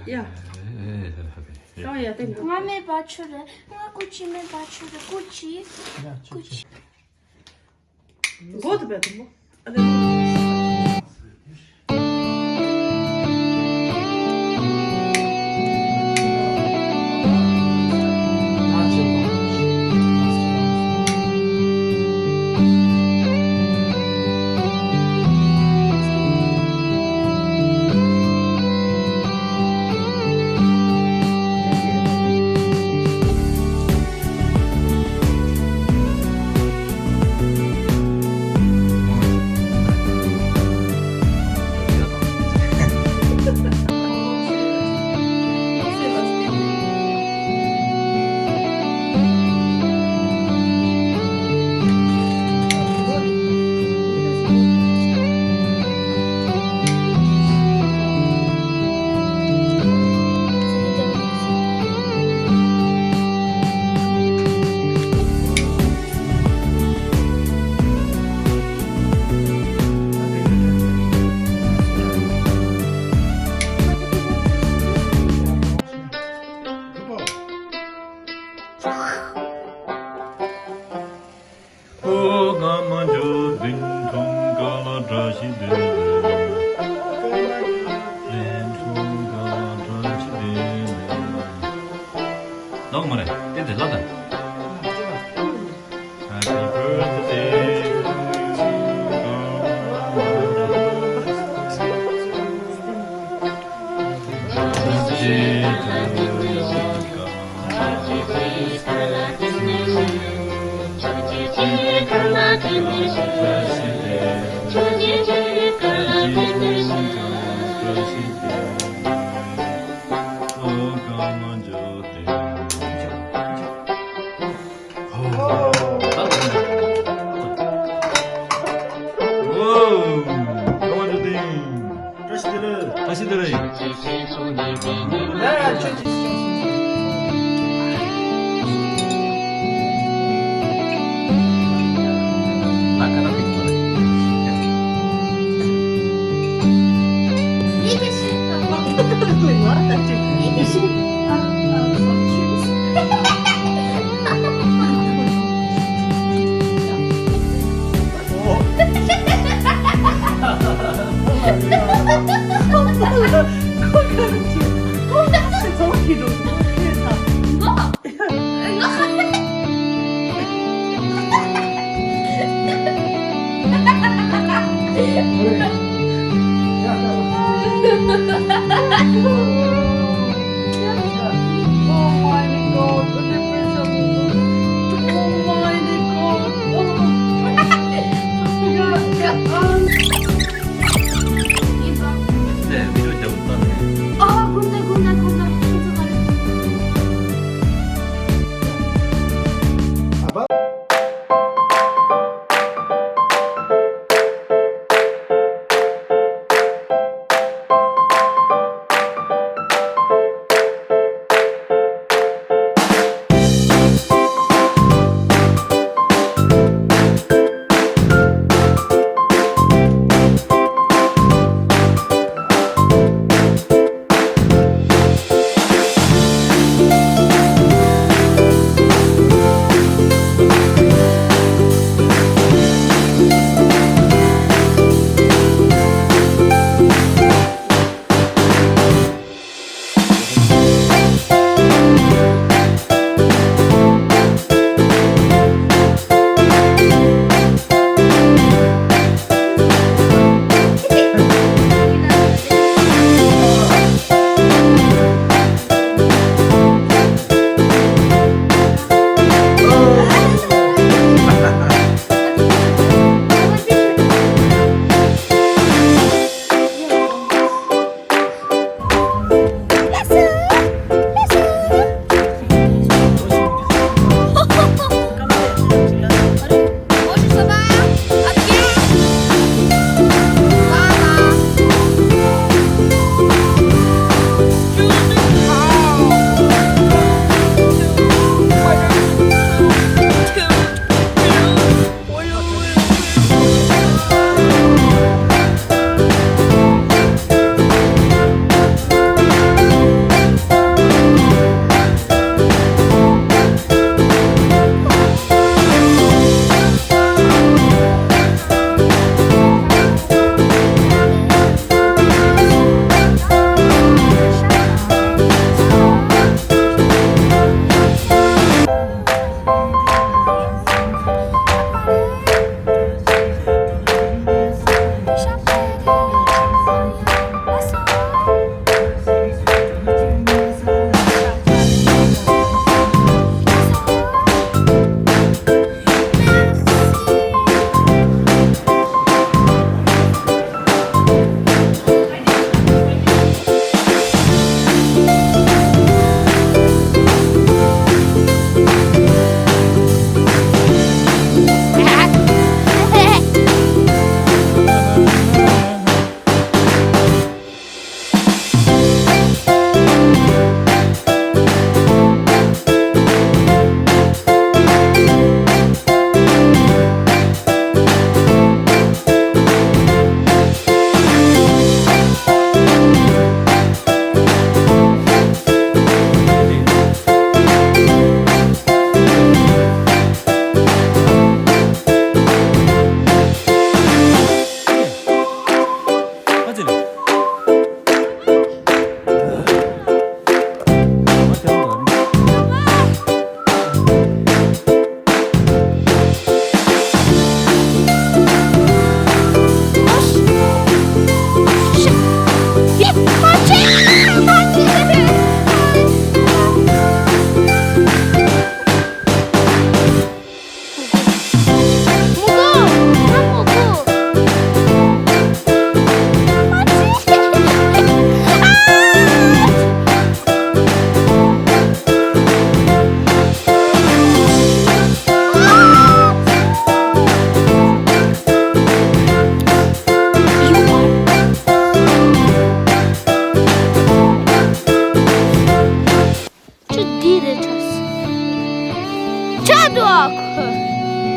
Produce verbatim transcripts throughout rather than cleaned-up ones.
ཡ། ཀའོ་ཡ་ཏེ་ང་མེད་པ་ཆུ་རེད། ང་ཀུ་ཅི་མེད་པ་ཆུ་རེད། ཀུ་ཅི། ཀུ་ཅི། མགོ་དུ་བས་དུ་མོ། ཨ་ལེ། ཨོ་ཀ་མ་ཇོ་དིང་ཁྲོང་ཀ་ལ་བཀྲ་ཤིས་བདེ་ལེགས། དིང་ཁྲོང་ཀ་ལ་བཀྲ་ཤིས་བདེ་ལེགས། ལོག་མ་རེད། དེ་དེ་ལ་ད། Happy birthday to you. བཀྲ་ཤིས་བདེ་ལེགས། བཀྲ་ཤིས་བདེ་ལེགས། ཡ་ཡ་ཁྱོད་ཀྱིས་ཤོག Oh my God, the depression. Oh my God. Oh. ཡིན་པ། ནས་བི་ཌིའོ་རྒྱབ་བཏང་ནས། ཨ། དགོངས་དག་དགོངས་དག་དགོངས་དག་ཁྱེད་ཚོ་ག་རེ། ཨ་ཕ།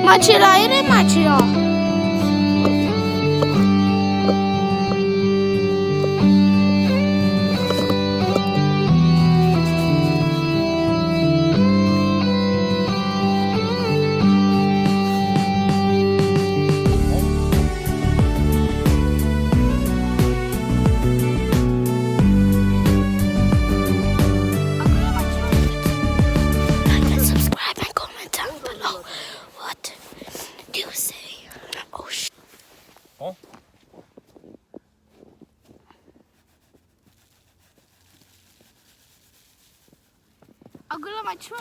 མ་ཆི་ར་ཨི་རེ་མ་ཆི་ར། Like and subscribe and comment down below. What do you say? Oh, sh- ཨོ། ཨ་ཁུ་ལ་མ་ཆུ།